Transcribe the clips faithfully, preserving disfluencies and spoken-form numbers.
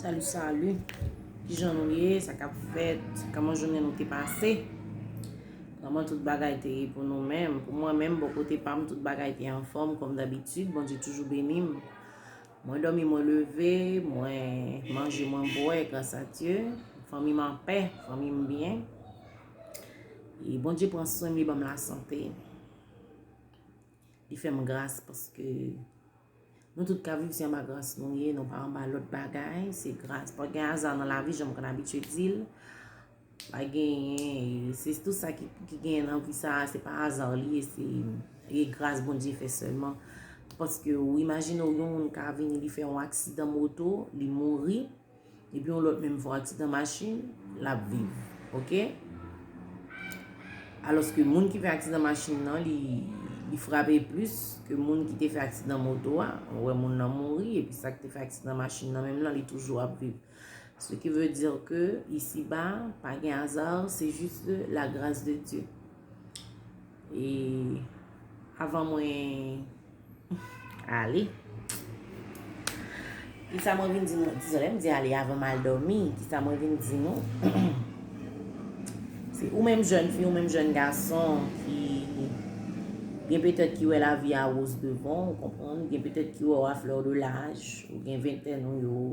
Salut, salut. Kijan nou ye? Sa k ap fèt? Kòman jounen nou te pase? Kòman tout bagay te ye pou nou menm? Pou mwen menm, bò kote pa m, tout bagay te anfòm, kòm dabitid. Bondye toujou beni m. Mwen dòmi, mwen leve, mwen manje, mwen bwè, gras a Dye. Fanmi m anpè, fanmi m byen. E Bondye pran swen m, li ban m lasante. Li fè m gras paske nou tout ka viv, se anba gras nou ye, nou pa anba lòt bagay, se gras. Pa gen aza nan lavi, jan m konn abitye di l. Pa genyen, e se tou sa ki, ki genyen nan vi sa a, se pa aza li ye, se, e gras Bondye fè sèlman. Paske ou imajine w, yon moun ka vini, li fè yon aksidan moto, li mouri, epi yon lòt menm fè yon aksidan machin, l ap viv, oke? Alòske moun ki fè aksidan machin nan, li, li frape plis ke moun ki te fè aksidan moto a. Ou wè moun nan mouri, epi sa ki te fè aksidan machin nan menm lan, li toujou ap viv. Ce qui veut dire que ici-bas, pa gen aza, c'est juste la grâce de Dieu. E avan mwen ale, kisa mwen vin di nou? Dizon lè m di ale, avan m al dòmi, kisa mwen vin di nou? Se ou menm jèn fi, ou menm jèn gason ki gen petèt ki wè lavi a woz devan, ou konprann? Gen petèt ki wè w a fleur de l'âge, ou gen ventèn ou yo,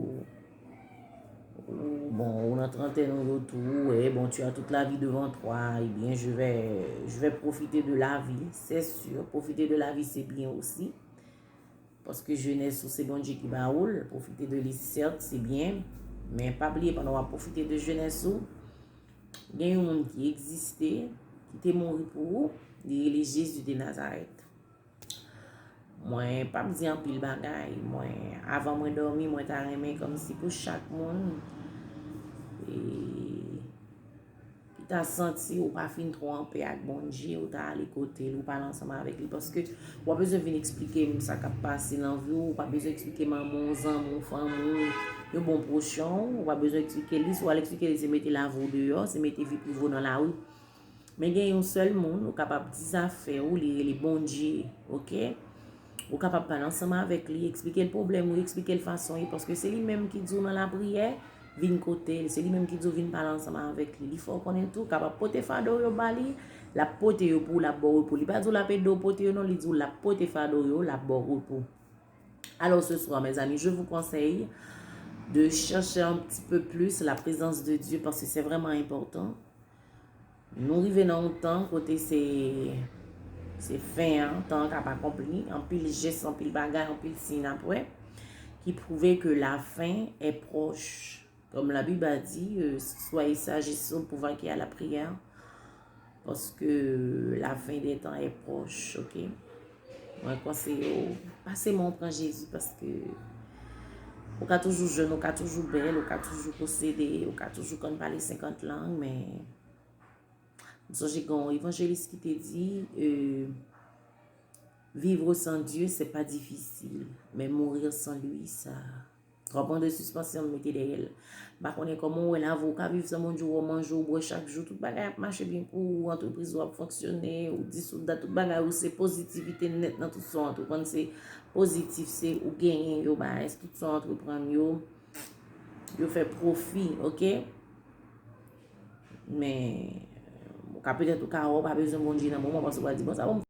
ou, bon, ou nan trantèn ou yo tou, ou wè, bon, tu as toute la vie devant toi, eh bien, je vais, je vais profiter de la vie, c'est sûr. Profiter de la vie, c'est bien aussi. Paske jenès ou se Bondye ki ba ou l, pwofite de li, sèt, se byen. Men pa bliye, pandan w ap pwofite de jenès ou, gen yon moun ki egziste, ki te mouri pou ou, li rele Jezi de Nazarèt. Mwen p ap di anpil bagay. Mwen, avan mwen dòmi, mwen ta renmen kòmsi pou chak moun, e, ki ta santi ou pa fin twò anpè ak Bondye, ou ta ale kote l, ou pale ansanm avèk li, paske w ap bezwen vin eksplike m sa k ap pase nan vi w, ou pa bezwen eksplike manman w, zanmi w, fanmi w, yon bon pwochen w, ou pa bezwen eksplike li, si w al eksplike li, se mete lavi w deyò, se mete vi prive w nan lari. Men gen yon sèl moun ou kapab di zafè ou, li rele Bondye, oke? Ou kapab pale ansanm avèk li, eksplike l pwoblèm ou, eksplike l fason w ye, paske se li menm ki di w nan lapriyè, vin kote l, se li menm ki di w vin pale ansanm avèk li. Li fè w konnen tou, kapab pote fado w yo ba li, l ap pote yo pou ou, l ap ba w repo. Li pa di w l ap ede w pote yo non, li di w l ap pote fado w yo, l ap ba w repo. Alors ce soir, mes amis, je vous conseille de chercher un petit peu plus la présence de Dieu parce que c'est vraiment important. Nou rive nan yon tan kote se, se fen an, tan an k ap akonpli, anpil jès, anpil bagay, anpil siy n ap wè, ki pwouve ke lafen è pwòch. Comme la Bible a dit, euh, soyez sages et sobres pour vaquer à la prière, parce que la fin des temps est proche, ok? Mwen konseye w, pase men w pran Jezi, paske ou ka toujou jèn, ou ka toujou bèl, ou ka toujou posede, ou ka toujou konn pale senkant lang, men m sonje gen yon evanjelis ki te di, euh, vivre sans Dieu, c'est pas difficile, mais mourir sans lui, ça. Twa pwen de sispansyon m mete dèyè l. M pa konnen kòman w wè lavi w ka viv san Bondye, w manje, w bwè chak jou, tout bagay ap mache byen pou ou, antrepriz ou ap fonksyone, ou di sou dat, tout bagay ou se pozitivite nèt nan tout sa w antreprann, se pozitif, se ou genyen yo, bagay, tout sa w antreprann yo, yo fè pwofi, oke? Men, ou ka petèt ou ka wè w pa bezwen Bondye nan moman, paske w pral di, bon, sa bon,